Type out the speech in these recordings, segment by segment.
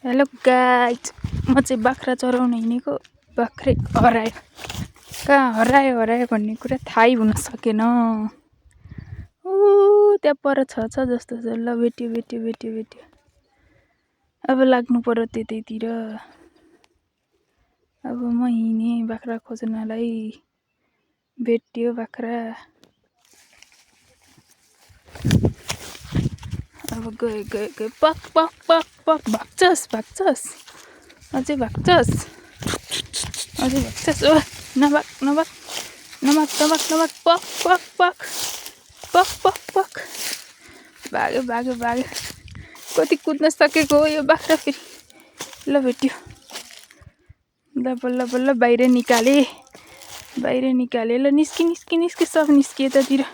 Hello guys, म चाहिँ बाख्रा चराउन हिँडेको बाख्रै हरायो। कहाँ हरायो भन्ने कुरा थाहै हुन सकेन। त्यहाँ पर छ जस्तो छ। ल भेट्यो। अब लाग्नु पर्यो त्यतैतिर। अब म हिँडेँ बाख्रा खोज्नलाई। भेट्यो बाख्रा। अब गए पक भाग्छस् अझै भाग्छस् ओ नभाग पक भाग्यो कति कुद्न सकेको हो यो बाख्रा फेरि। ल भेट्यो। ल बल्ल बाहिर निकाले। ल निस्कि सब निस्कि यतातिर।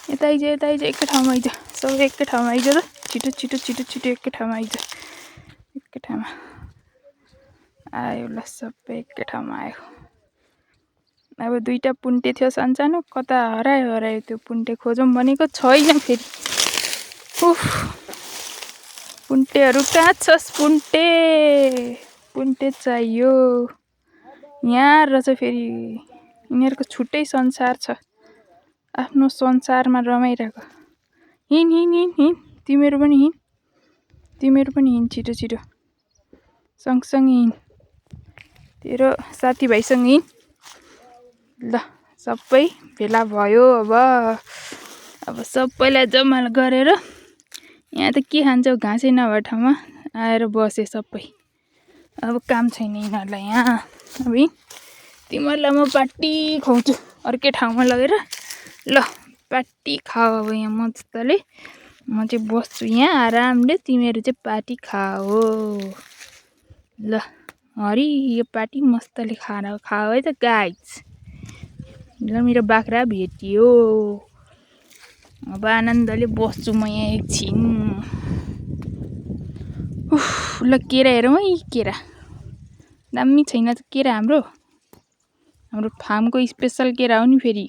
यता आइज एकै ठाउँमा आइज। सब एकै ठाउँमा आइज त। छिटो एकै ठाउँमा आइज। एकै ठाउँमा आयो। ल सबै एकै ठाउँमा आयो। अब दुईटा पुन्टे थियो सानो कता हरायो त्यो पुन्टे खोजौँ भनेको छैन फेरि। पुन्टेहरू कहाँ छस् पुन्टे चाहियो। यहाँ रहेछ फेरि। यिनीहरूको छुट्टै संसार छ। आफ्नो संसारमा रमाइरहेको। हिँड तिमीहरू पनि हिँड छिटो सँगसँगै हिँड। तेरो साथीभाइसँग हिँड। ल सबै भेला भयो। अब सबैलाई जम्मा गरेर यहाँ त के खान्छौ, घाँसै नभए ठाउँमा आएर बसे सबै। अब काम छैन यिनीहरूलाई यहाँ। अब तिमीहरूलाई म पार्टी खुवाउँछु अर्कै ठाउँमा लगेर। ल पार्टी खाऊ। अब यहाँ मजाले म चाहिँ बस्छु यहाँ आरामले। तिमीहरू चाहिँ पार्टी खाऊ। ल हरि यो पार्टी मजाले खाऊ है त गाइज। ल मेरो बाख्रा भेटियो। अब आनन्दले बस्छु म यहाँ एकछिन। ल केरा हेरौँ है। केरा दामी छैन त केरा। हाम्रो फार्मको स्पेसल केरा हो नि फेरि।